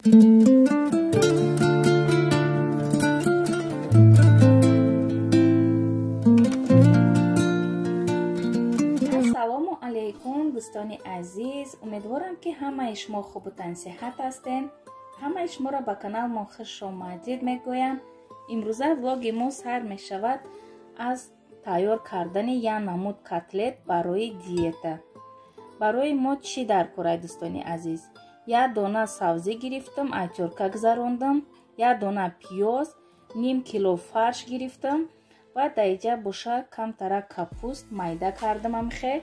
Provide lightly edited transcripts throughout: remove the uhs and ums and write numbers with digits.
Ассалому алайкум, дӯстони азиз. Умедворам, ки ҳамаи шумо хубу тансиҳат ҳастем. Ҳамаи шуморо ба каналмон хуш омадид мегӯям. Имрӯза влоги мо сар мешавад аз тайёр кардани як намуд котлет барои диета. Барои мо чӣ дар корай, дӯстони азиз? Як дона савзӣ гирифтам, айтёрка гузарондам, як дона пиёз, ним кило фарш гирифтам ва даиҷа боша камтара капуст майда кардам. Амхе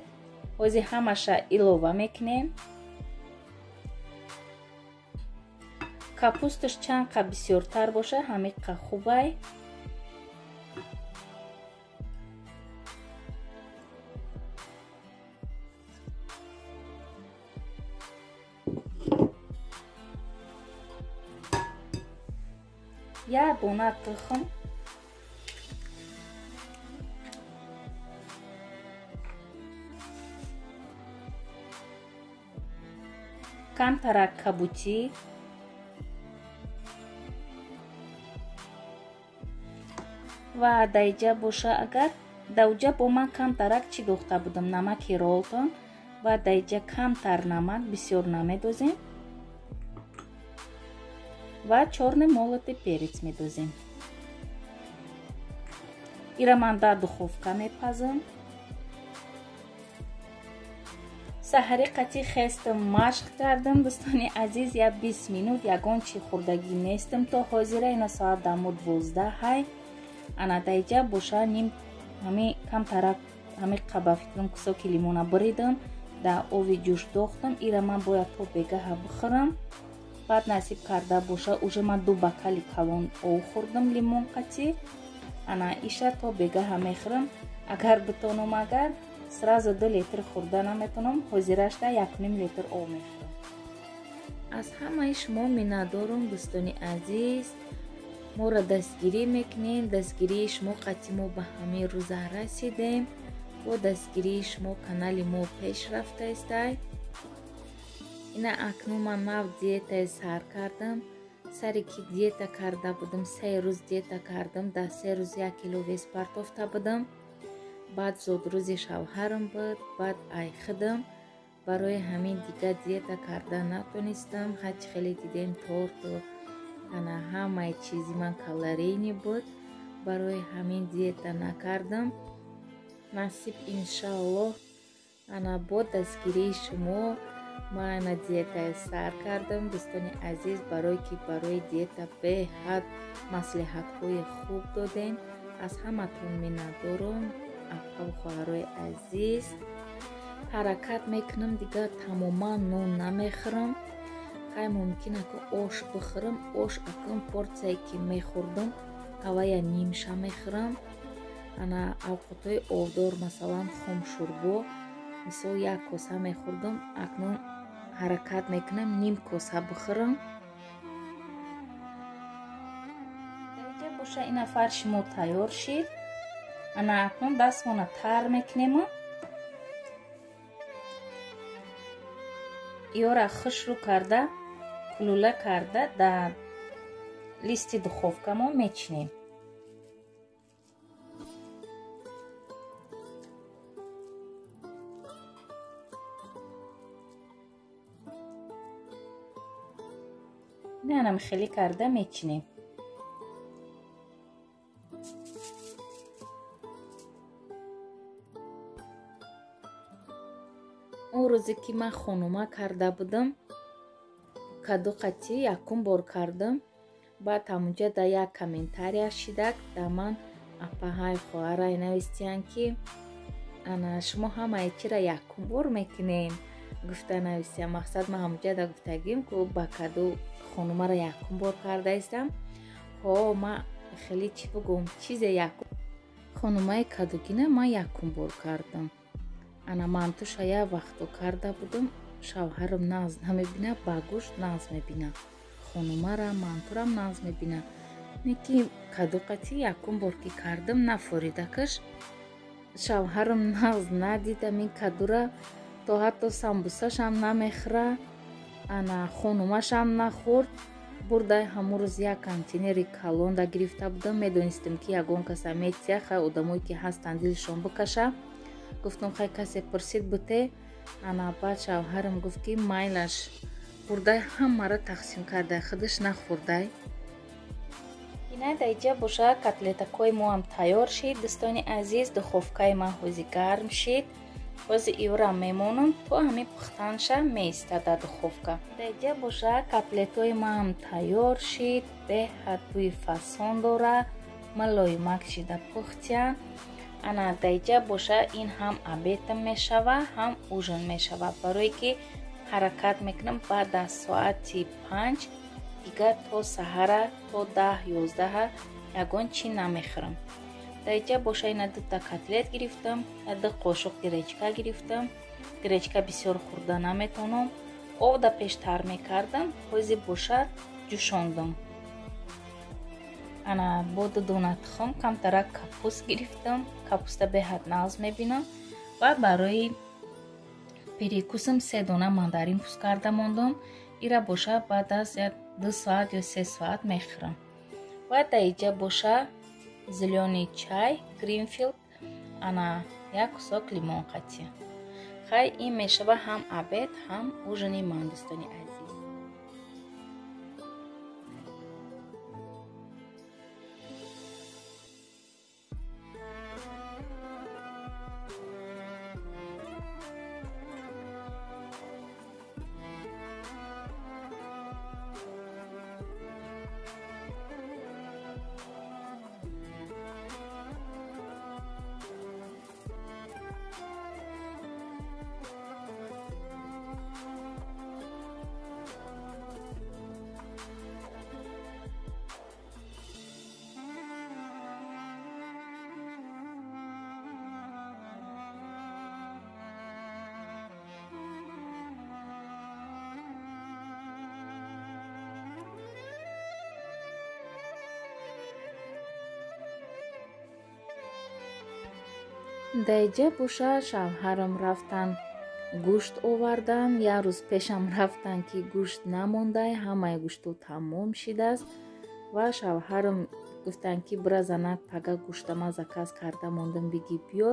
ҳози ҳамаша илова мекунем. Капусташ чанд қа бисёртар боша, ҳамиқа хубай. Як дона тухм, камтарак кабутӣ, ва даиҷа боша агар дауҷа бо ман камтарак чӣ дохта будам, намаки ролтон, ва даиҷа камтар намак, бисёр намедозем, ва чёрный молотый перец медозем. Ира ман дар духовка мепазам. Саҳари қатӣ хестам, машқ кардам, дӯстони азиз, я 20 минут ягон чи хӯрдагӣ нестам то ҳозира. Ина соат дамо 12 ҳай. Ана даиҷа боша ним ҳами камтарак ҳами қаба фикрам кусоки лимона буридам, дар ови ҷӯш дохтам. Ира ман бояд то бегаҳа бихӯрам. Баъд насиб карда боша, уже ман ду бакали калон ов хӯрдам лимон қатӣ. Ана иша то бегаҳа мехӯрам. Агар битонам, агар сразу 2 литр хӯрда наметонам, ҳозирашда 1,5 литр ов мехӯрам. Аз ҳамаи шумо миннатдорум, дӯстони азиз. Моро дастгирӣ мекунем. Дастгирии шумо қатъи мо ба ҳамин рӯза расидем. Бо дастгирии шумо канали мо пеш рафта истай. Ина акнун ман нав диетаи сар кардам. Саре ки диета карда будам, 3 рӯз диета кардам, дар 3 рӯз 1 кило вес партофта будам. Баъд зодрӯзи шавҳарам буд, баъд айхидам. Барои ҳамин дига диета карда натонистам. Ҳарчи хеле дидем торту ана ҳамаи чизи ман калорийни буд. Барои ҳамин диета накардам. Насиб иншааллоҳ, ана бо дастгирии шумо ман ана диетаи сар кардам, дӯстони азиз. Барое ки барои диета беҳад маслиҳатҳои хуб додем, аз ҳаматон миннатдорум, апаву хоҳарои азиз. Ҳаракат мекунам, дигар тамоман нон намехӯрам. Хай мумкин ака ош бихӯрам. Ош акун порсияе ки мехӯрдам, ҳавая нимша мехӯрам. Ана авқотҳои овдор, масалан хомшӯрбо, мисол як коса мехӯрдам, акнун ҳаракат мекунам ним коса бихӯрам. Даиҷа боша ина фарши мо тайёр шид. Ана акнун дастмона тар мекунему. Иёра хушрӯ карда, кулула карда дар листи духовкамо мечинем. Инам хеле карда мечинем. Он рӯзе ки ман хонума карда будам, каду қатӣ якум бор кардам. Баъд ҳамунҷа дар як комментария шидак дар ман апаҳай хоҳарай навистиянд, ки ана шумо ҳамаи чира якум бор мекунем, гуфта навистиям. Мақсад ман ҳамунҷа да гуфтагим, ку ба каду хонумаро якум бор карда истам. Ҳо, ман хеле чӣ бигӯм, чизе якум хонумаи кадугина ман якум бор кардам. Ана мантуша як вақто карда будам, шавҳарам нағз намебина, ба гӯшт нағз мебина, хонумара мантурам нағз мебина. Не ки каду қатӣ якум бор ки кардам, нафоридакаш шавҳарам нағз надидам ин кадура, то ҳатто самбусашам намехӯра. Ана хонумашам нахӯрд. Бурдай ҳамун рӯз як контейнери калонда гирифта будам. Медонистем, ки ягон каса метия, хай одамое ки ҳастанд дилшон бикаша. Гуфтам, хай касе пурсид буте. Ана баъд шавҳарам гуфт, ки майлаш, бурдай ҳамаро тақсим кардай, худаш нахӯрдай. Ина даиҷа боша котлетакҳои моам тайёр шид, дӯстони азиз. Духовкаи ман ҳози гарм шид. Ҳози ивра мемонам то ҳамин пухтанша меистад дар духовка. Даиҷа боша котлетҳои маам тайёр шид. Беҳад бӯи фасон дора, мулоимак шида пухтиян. Ана даиҷа боша ин ҳам обедам мешава, ҳам ужин мешава, барое ки ҳаракат мекунам баъд аз соати 5 дигар то саҳара то 10-11 ягон чӣ намехӯрам. Даиҷа боша ина дута котлет гирифтам, ду қошуқ гречка гирифтам. Гречка бисёр хӯрда наметавонам. Овда пештар мекардам, ҳози боша ҷӯшондам. Ана бо ду дона тухм камтарак капуст гирифтам. Капуста беҳад нағз мебинам ва барои перекусам 3 дона мандарин пӯст карда мондам. Ира боша баъд аз 2 соат ё 3 соат мехӯрам. Ва даиҷа боша зелёный чай Гринфилд, ана як кусок лимон қатӣ. Хай ин мешава ҳам обед, ҳам ужини ман, дӯстони азиз. Даиҷа боша шавҳарам рафтан гӯшт овардан. Як рӯз пешам рафтан, ки гӯшт намондай, ҳамаи гӯшту тамом шидааст. Ва шавҳарам гуфтанд, ки бира занак, пага гӯштама заказ карда мондам, биги биё.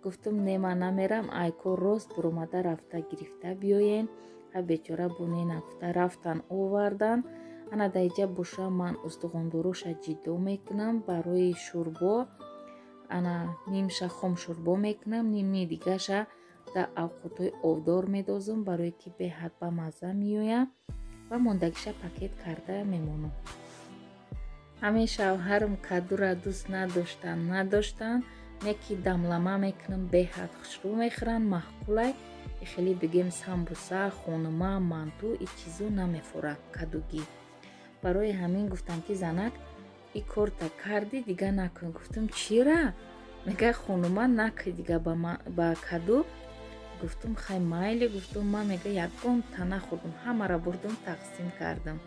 Гуфтам, не, ман намерам, айко рост буромада рафта гирифта биёен. Ва бечора буне нагуфта рафтан овардан. Ана даиҷа боша ман устухондороша ҷидо мекунам барои шӯрбо. Ана нимша хом шӯрбо мекунам, ними дигаша дар авқотҳои обдор медозам, барое ки беҳад ба мазза меояд ва мондагиша пакет карда мемонам. Ҳамин шавҳарам кадура дӯст надоштанд, не ки дамлама мекунам, беҳад хушрӯ мехӯранд, маъқулай. Хеле бигем самбуса, хонума, манту и чизо намефурад кадугӣ. Барои ҳамин гуфтам, ки занак, и корта кардӣ, дига накун. Гуфтам, чира? Мега, хонума накӣ дига ба каду. Гуфтам, хай майли. Гуфтам, ман мега ягон та нахӯрдам, ҳамаро бурдам тақсим кардам.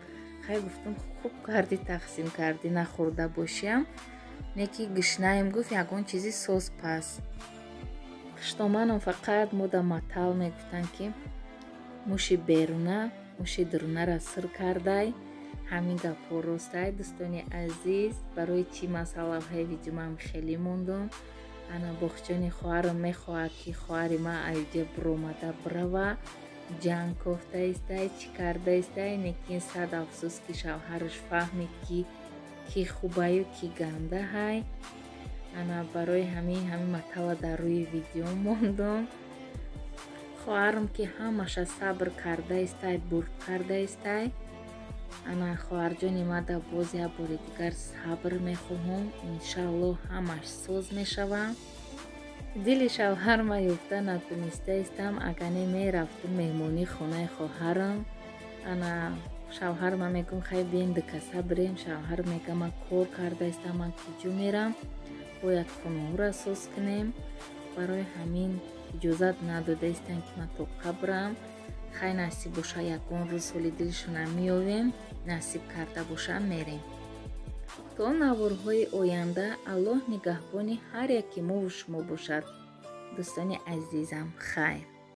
Хай гуфтам, хуб кардӣ, тақсим кардӣ, нахӯрда бошиам. Не ки гишнаем, гуфт, ягон чизи соз пас. Хуштоманам фақат мода матал мегуфтанд, ки муши беруна муши дурунара сир кардай. Ҳамин гапҳо ростай, дӯстони азиз. Барои чӣ масъалаҳои видеомам хеле мондум. Ана боғчони хоҳарам мехоҳад, ки хоҳари ман аиҷа буромада бирава, ҷанг кофта истай, чӣ карда истай. Лекин сад афсӯс, ки шавҳараш фаҳмид, ки ки хубаю ки гандаҳай. Ана барои ҳамин матала дар рӯи видео мондум. Хоҳарам ки ҳамаша сабр карда истай, бурд карда истай. Ана хоҳарҷони мада боз як бори дигар сабр мехоҳам. Иншааллоҳ ҳамаш соз мешава. Дили шавҳарма ёфта натониста истам, агар не мерафтум меҳмонии хонаи хоҳарам. Ана шавҳарма мегӯм, хай биен дукаса бирем. Шавҳар мега, ман кор карда истам, ман киҷо мерам, бояд хонаҳоро соз кунем. Барои ҳамин иҷозат надода истам, ки ман тоқа бирам. Хай насиб боша, ягон рӯз ҳоли дилшона меёвем, насиб карда боша мерем. То наворҳои оянда Аллоҳ нигаҳбони ҳар яки мову шумо бошад. Дӯстони азизам, хайр.